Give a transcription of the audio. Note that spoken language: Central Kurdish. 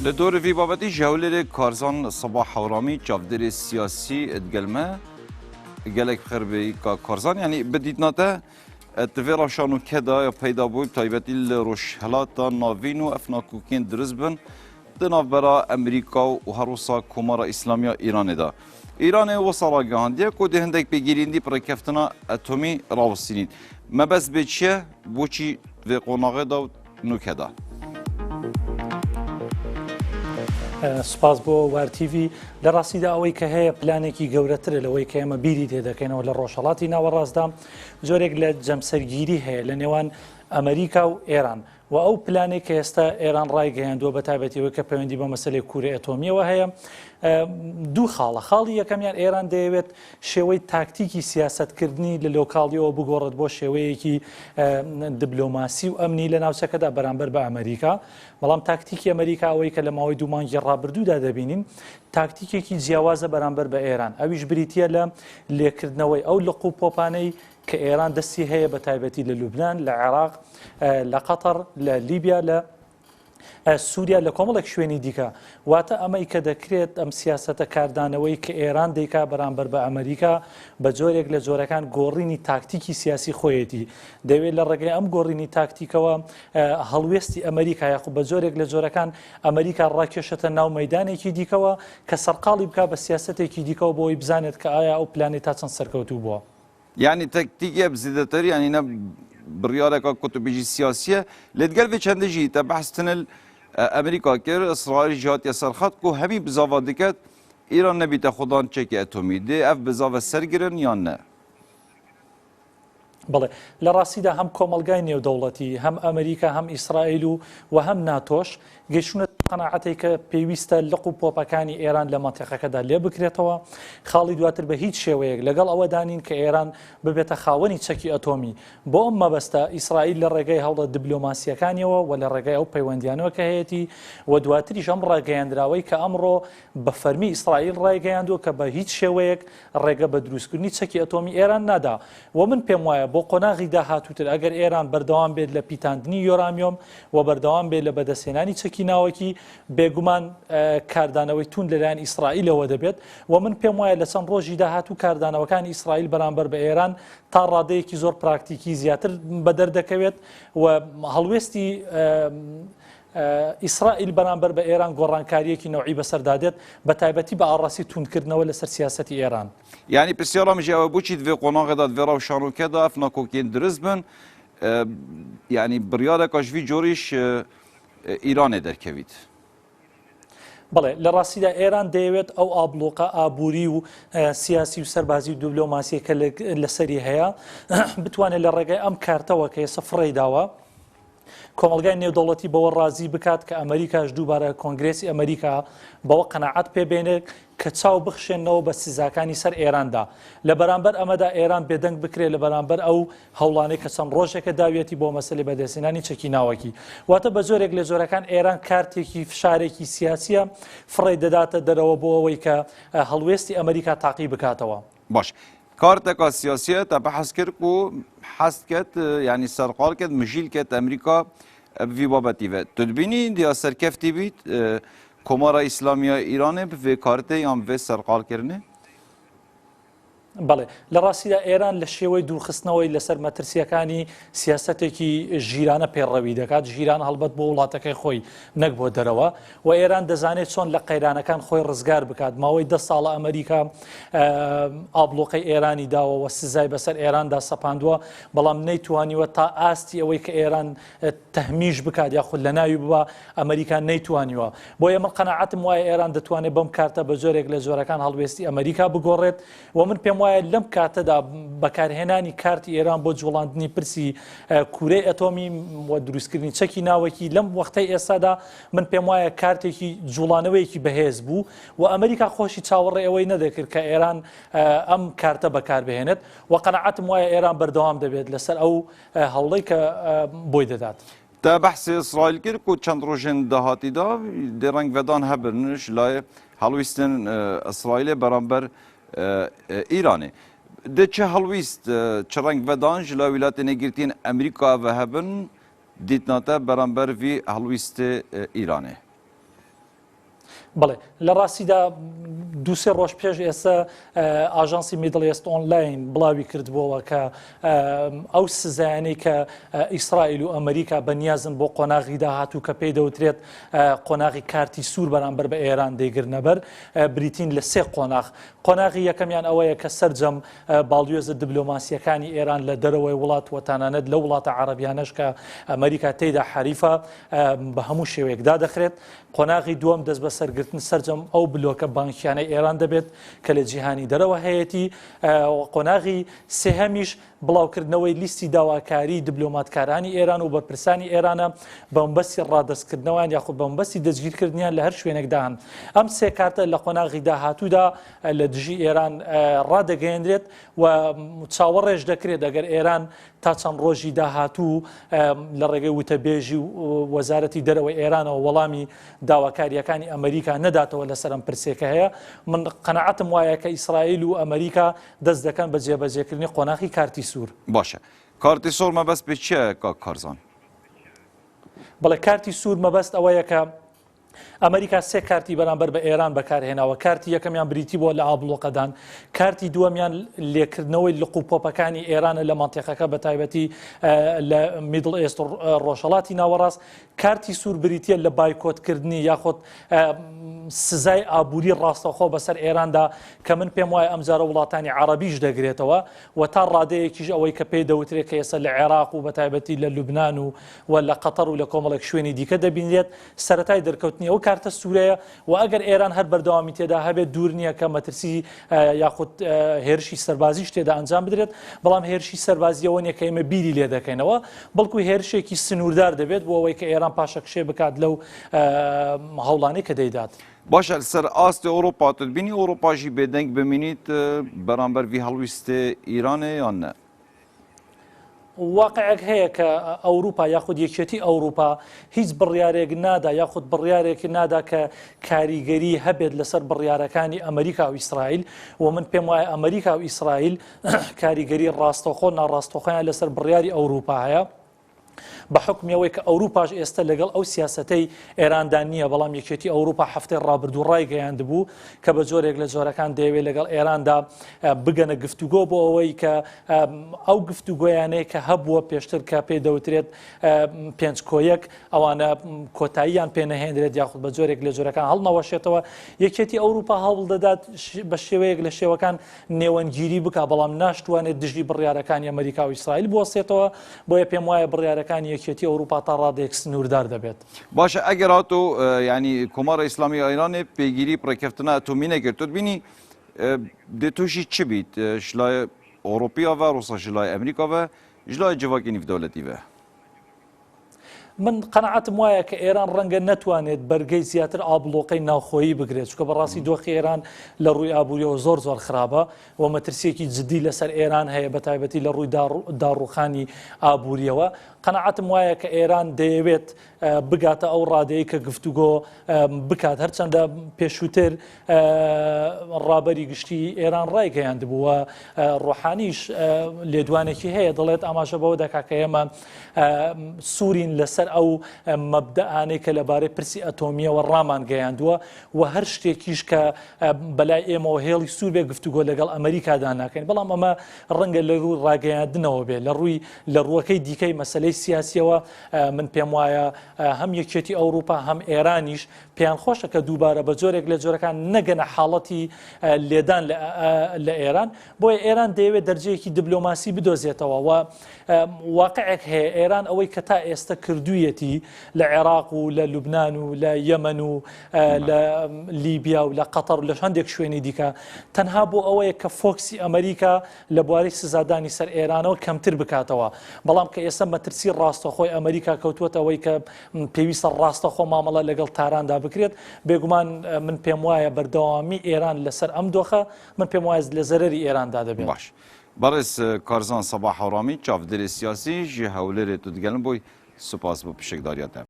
Li dorê vî babetî ji Hewlêrê Karzan Sabah Hewramî çavdêrê siyasî digel me gelek bi xêr bê ka Karzan yanî bi dîtina te di vê rewşa nûke de ya peyda bû bi taybetî li rojhilata navîn û ev nakokiyên dirust bin di navbera Amerîka û her wisa Komara Îslamiya Îranê de. Îranê wisa ragihandiye ku dê hindek pêgîrîndî bi rêkeftina etomî rawestînîn. Mebest bê çi ye? Boçî vê qonaxê de û nûke de? سپاس بۆ وار TV لە ڕاستیدا ئەوەی کە هەیە پلانێکی گەورەترە لەوەی کە ئێمە بیری لێ دەکەینەوە لە ڕۆژهەڵاتی ناوەڕاستدا جۆرێک لە جەمسەرگیری هەیە لە نێوان ئەمریکا و ئێران و ئەو پلانەی کە ئێستا ئێران ڕایگەیاندووە بە تایبەتی ئەوەی کە پەیوەندی بە مەسەلەی کوورە ئەتۆمییەوە هەیە دوو خاڵە خاڵی یەکەمیان ئێران دەیەوێت شێوەی تاکتیکی سیاسەتکردنی لە لۆکاڵیەوە بگۆڕێت بۆ شێوەیەکی دبلۆماسی و ئەمنی لە ناوچەکەدا بەرامبەر بە ئەمریکا بەڵام تاکتیکی ئەمریکا ئەوەی کە لە ماوەی دوو مانگی ڕابردوودا دەبینین تاکتیکێکی جیاوازە بەرامبەر بە ئێران ئەویش بریتە لە لێکردنەوەی ئەو لق و پۆپانەی کە ئێران دەستی هەیە بە تایبەتی لە لوبناان، لە عێراق، لە قەتەر، لە لیبیا، لە سووریا لە کۆمەڵێک شوێنی دیکە واتە ئەمەی کە دەکرێت ئەم سیاسەتە کاردانەوەی کە ئێران دەیکا بەرامبەر بە ئەمریکا بە جۆرێک لە جۆرەکان گۆڕینی تاکتیکی سیاسی خۆیەتی دەوێت لە ڕێگەی ئەم گۆڕینی تاکتیکەوە هەڵوێستی ئەمریکا یاخود بە جۆرێک لە جۆرەکان ئەمریکا ڕاکێشێتە ناو مەدانێکی دیکەوە کە سەرقاڵی بک بە سیاستێکی دیکەوە بۆی بزانێت کە ئایا ئەو پلانی تا چەند سەرکەوتوو بووە. یانی تەکتیکێ bi zêdetir yanî ne biryareka ku tu bêjî siyasî ye lê digel vê çendê jî te behs tinil Amerîka kir Îsraîl jî hatiye ser xet ku hemî bizava diket Îran nebîte xwedan çekê etomî dê ev bizave sergirin yan ne? بەڵێ لە ڕاستیدا هەم کۆمەڵگای نێودەوڵەتی هەم ئەمریکا هەم ئیسرائیل و و هەم ناتۆش گەیشتوونەتە ئەو قەناعەتەی کە پێویستە لق و پۆپەکانی ئێران لە مەنتیقەکەدا لێ بکرێتەوە. خاڵی دواتر بە هیچ شێوەیەک لەگەڵ ئەوەدا نین کە ئێران ببێتە خاوەنی چەکی ئەتۆمی. بۆ ئەم مەبەستە ئیسرائیل لە ڕێگەی هەوڵە دبلۆماسییەکانیەوە و لە ڕێگای ئەو پەیوەندیانەوە کە هەیەتی و دواتریش ئەم ڕاگەیەندراوەی کە ئەمڕۆ بە فەرمی ئیسرائیل ڕایگەیاندووە کە بە هیچ شێوەیەک ڕێگە بە دروستکردنی چەکی ئەتۆمی ئێران نادا و من پێم وایە بۆ قۆناغی داهاتووتر ئەگەر ئێران بەردەوام بێت لە پیتاندنی یۆرامیۆم و بەردەوام بێت لە بەدەستهێنانی چەکی ناوەکی بێگومان کاردانەوەی توند لەلایەن ئیسرائیلەوە دەبێت و من پێم وایە لە چەند ڕۆژی داهاتوو کاردانەوەکانی ئیسرائیل بەرامبەر بە ئێران تا ڕادەیەکی زۆر پراکتیکی زیاتر بەدەر دەکەوێت و هەڵوێستی ئیسرائیل بەرامبەر بە ئێران گۆڕانکارییەکی نەوعی بەسەردا دێت، بە تایبەتی بە ئاڕاستی تووندکردنەوە لەسەر سیاسەتی ئێران. یانی پرسیارا min jî ew e boçî di vê qonaxê de di vê rewşa nûke de ev nakokiyên dirust bin yanî biryareka ji vî corî ji Îranê derkevît. بەڵێ لە ڕاستیدا ئێران دەیەوێت ئەو ئابڵوقە ئابووری و سیاسی و سەربازی و دیبلۆماسیە کە لەسەری هەیە بتوانێت لە ڕێگای ئەم کارتەوە کە ئێستا فڕێی داوە کۆمەڵگای نێودەوڵەتی بەوە ڕازی بکات کە ئەمریکاش دووبارە کۆنگرێسی ئەمریکا بەوە قەناعەت پێ بێنێت کە چاو بخشێنەوە بە سزاکانی سەر ئێراندا لە بەرامبەر ئەمەدا ئێران بێدەنگ بکرێت لە بەرامبەر ئەو هەوڵانەی کە چەند ڕۆژێکە داویەتی بۆ مەسەلەی بەدەستهێنانی چەکی ناوەکی واتە بە جۆرێک لە جۆرەکان ئێران کارتێکی فشارێکی سیاسیە فڕێ دەداتە دەرەوە بۆ ئەوەی کە هەڵوێستی ئەمریکا تاقی بکاتەوە. باش کارتەکە سیاسیە تە بەحس کرد ku حەست ket yanî serqal ket mijîl ket Amerîka bi vî babetî ve. Tu dibînî diya serkeftî bît Komara Îslamiya Îranê bi vê kartê yan bi vê serqalkirinê? بەڵێ، لە ڕاستیدا ئێران لە شێوەی دوورخستنەوەی لەسەر مەترسییەکانی سیاسەتێکی ژیرانە پەیڕەوی دەکات، ژیرانە هەڵبەت بۆ وڵاتەکەی خۆی نەک بۆ دەرەوە و ئێران دەزانێت چۆن لە قەیرانەکان خۆی ڕزگار بکات، ماوەی دە ساڵە ئەمریکا ئابڵۆقەی ئێرانی داوە و سزای بەسەر ئێراندا سەپاندووە، بەڵام نەیتوانیوە تا ئاستی ئەوەی کە ئێران تەهمیش بکات یاخود لەناوی ببا ئەمریکا نەیتوانیوە. بۆیە من قەناعەتم وایە ئێران دەتوانێت بەم کارتە بە جۆرێک لە جۆرەکان هەڵوێستی ئەمریکا بگۆڕێت و من پێم وایە لەم کاتەدا بەکارهێنانی کارتی ئێران بۆ جوڵاندنی پرسی کورەی ئەتۆمی و دروستکردنی چەکی ناوەکی لەم وەختەی ئێستادا من پێم وایە کارتێکی جوڵانەوەیەکی بەهێز بوو و ئەمریکا خۆشی چاوەڕێ ئەوەی نەدەکرد کە ئێران ئەم کارتە بەکاربهێنێت و قەناعەتم وایە ئێران بەردەوام دەبێت لەسەر ئەو هەوڵەی کە بۆی دەدات. Te behsê Îsraîl kir ku çend rojên dahatî de dê rengvedan hebin ji layê helwîstên Îsraîlê beramber Îranê. Dê çi helwîst, çi rengvedan ji layê Wîlatên Yekgirtiyên Amerîka ve hebin dîtina te beramber vî helwîstê Îranê? بەڵێ لە ڕاستیدا دووسێ ڕۆژ پێش ئێستا ئاژانسی میدڵ ئێست ئۆنلاین بڵاوی کردبووەوە کە ئەو سزایانەی کە ئیسرائیل و ئەمریکا بەنیازن بۆ قۆناغی داهاتوو کە پێی دەوترێت قۆناغی کارتی سوور بەرامبەر بە ئێران دەیگرنەبەر بریتین لە سێ قۆناغ. قۆناغی یەکەمیان ئەوەیە کە سەرجەم باڵیۆزە دبلۆماسییەکانی ئێران لە دەرەوەی وڵات و تەنانەت لەو وڵاتە عەڕەبیانەش کە ئەمریکا تێیدا حەریفە بە هەموو شێوەیەک دادەخرێت. قۆناغی دووەم دەستبەسەرگرتن سەرجەم ئەو بلۆکە بانکیانەی ئێران دەبێت کە لە جیهانی دەرەوە هەیەتی. قۆناغی سێهەمیش بڵاوکردنەوەی لیستی داواکاریی دبلۆماتکارانی ئێران و بەرپرسانی ئێرانە بە مەبەستی ڕادەستکردنەوەیان یاخود بە مەبەستی دەستگیرکردنیان لە هەر شوێنێکدا هەن. ئەم سێ کارتە لە قۆناغی داهاتوودا لە دژی ئێران ڕادەگەیەنرێت و چاوەڕێش دەکرێت ئەگەر ئێران تا چەند ڕۆژی داهاتوو لە ڕێگەی وتەبێژی وەزارەتی دەرەوەی ئێرانەوە وەڵامی داواکارییەکانی ئەمریکا نەداتەوە لەسەر ئەم پرسێکە هەیە من قەناعەتم وایە کە ئیسرائیل و ئەمریکا دەست دەکەن بە جێبەجێکردنی قۆناخی کارتی سوور. باشە کارتی سوور مەبەست پێ چیە کاک کارزان؟ بەڵێ کارتی سوور مەبەست ئەوەیە کە ئەمریکا سێ کارتی بەرامبەر بە ئێران بەکارهێناوە کارتی یەکەمیان بریتی بووە لە ئابڵۆقەدان کارتی دووەمیان لێکردنەوەی لق و پۆپەکانی ئێرانە لە مەنتیقەکە بە تایبەتی لە میدڵ ئێست ڕۆژهەڵاتی ناوەڕاست کارتی سوور بریتییە لە بایکۆتکردنی یاخود سزای ئابووری ڕاستەوخۆ بەسەر ئێراندا کە من پێم وایە ئەمجارە وڵاتانی عەڕەبیش دەگرێتەوە و تا ڕادەیەکیش ئەوەی کە پێی دەوترێت کە ئێستا لە عێراق و بەتایبەتی لە لوبنان و و لە قەتەر و لە کۆمەڵێک شوێنی دیکە دەبینرێت سەرەتای دەرکەوتنی ئەو کارتە سوورەیە و ئەگەر ئێران هەر بەردەوامی تێدا هەبێت دوور نییە کە مەترسی یاخود هێرشی سەربازیش تێدا ئەنجام بدرێت بەڵام هێرشی سەربازی ئەوە نییە کە ئێمە بیری لێ دەکەینەوە بەڵکو هێرشێکی سنووردار دەبێت بۆ ئەوەی کە ئێران پاشەکشێ بکات لەو هەوڵانەی کە دەیدات. باشە لەسەر ئاستی ئەوروپا تو دبینی ئەوروپا ژی بێدەنگ بمینیت بەرامبەر ڤی هەڵویستێ ئیرانێ یان نە؟ واقعێک هەیە کە ئەوروپا یاخود یەکێتی ئەوروپا هیچ بڕیارێک نادا یاخود بڕیارێک نادا کە کاریگەری هەبێت لەسەر بڕیارەکانی ئەمریکا و ئیسرائیل و من پێم وایە ئەمریکا و ئیسرائیل کاریگەری ڕاستەوخۆ ناڕاستەوخۆیان لەسەر بڕیاری ئەوروپا هەیە. بە حوکمی ئەوەی کە ئەوروپاش ئێستا لەگەڵ ئەو سیاسەتەی ئێراندا نییە، بەڵام یەکێتی ئەوروپا هەفتەی ڕابردوو ڕایگەیاندبوو کە بە جۆرێک لە جۆرەکان دەیەوێت لەگەڵ ئێراندا بگەنە گفتوگۆ بۆ ئەوەی کە ئەو گفتوگۆیانەی کە هەبووە پێشتر کە پێی دەوترێت پێنج کۆیەک ئەوانە کۆتاییان پێ نەهێنرێت یاخود بە جۆرێک لە جۆرەکان هەڵنەوەشێتەوە یەکێتی ئەوروپا هەوڵ دەدات بە شێوەیەک لە شێوەکان نێوەندگیری بکا بەڵام ناشتوانێت دژی بڕیارەکانی ئەمریکا و ئیسرائیل بوەستێتەوە بۆیە پێم وایە بڕیارەکانی یەکێتی ئەوروپا تا ڕادەیەک سنووردار دەبێت. باشە ئەگەر هاتۆ یانی کۆمارە ئیسلامی ئایرانێ پێگیری ڕێککەفتنا ئەتۆمی نەکرد تۆ دبینی دێ تووشی چ بیت ژلای ئەوروپیا ڤە ڕوسا ژلای ئەمریکا ڤە ژلای جڤاکی نیڤدەولەتی ڤە؟ من قەناعەتم وایە کە ئێران ڕەنگە نەتوانێت بەرگەی زیاتر ئابڵۆقەی ناوخۆیی بگرێت چونکە بەڕاستی دۆخی ئێران لە ڕووی ئابووریەوە زۆر زۆر خراپە و مەترسیەکی جدی لەسەر ئێران هەیە بە تایبەتی لە ڕووی داڕوخانی ئابووریەوە قەناعەتم وایە کە ئێران دەیەوێت بگاتە ئەو ڕادەیە کە گفتوگۆ بکات هەرچەندە پێشووتر ڕابەری گشتی ئێران ڕایگەیاندبوو و ڕۆحانیش لێدوانێکی هەیە دەڵێت ئاماژە بەوە دەکا کە ئێمە سوورین لەسەر ئەو مەبدەئانەی کە لەبارەی پرسی ئەتۆمییەوە ڕامان گەیاندووە و هەر شتێکیش کە بەلای ئێمەوە هێڵی سوور بێ گفتوگۆ لەگەڵ ئەمریکادا ناکەین بەڵام ئەمە ڕەنگە لە ڕووی ڕاگەیاندنەوە بێ لە ڕووی لە ڕووەکەی دیکەی مەسلەی سیاسیەوە من پێم وایە هەم یەکێتی ئەوروپا هەم ئێرانیش پێیان خۆشە کە دووبارە بە جۆرێک لە جۆرەکان نەگەنە حاڵەتی لێدان لە ئێران بۆیە ئێران دەیەوێت دەرجەیەکی دبلۆماسی بدۆزێتەوە و واقعێک هەیە ئێران ئەوەی کە تا ئێستا کردوویەتی لە عێراق و لە لوبناان و لە یەمەن و لە لیبیا و لە قەتەر و لە هەندێک شوێنی دیکە تەنها بۆ ئەوەیە کە فۆکسی ئەمریکا لە بواری سزادانی سەر ئێرانەوە کەمتر بکاتەوە بەڵام کە ئێستا مەترسی ڕاستەخۆی ئەمریکا کەوتووەتەوەی کە پێویستە ڕاستەخۆ مامەڵە لەگەڵ تاراندا بکرێت بێگومان من پێم وایە بەردەوامی ئێران لەسەر ئەم دۆخە من پێم وایە لە زەرەری ئێراندا دەبێت. باش بەڕێز کارزان سەباح هەورامی چاڤدێرێ سیاسی ژ هەولێرێ تو دگەلم بۆی سوپاس بۆ پشکداریا تە.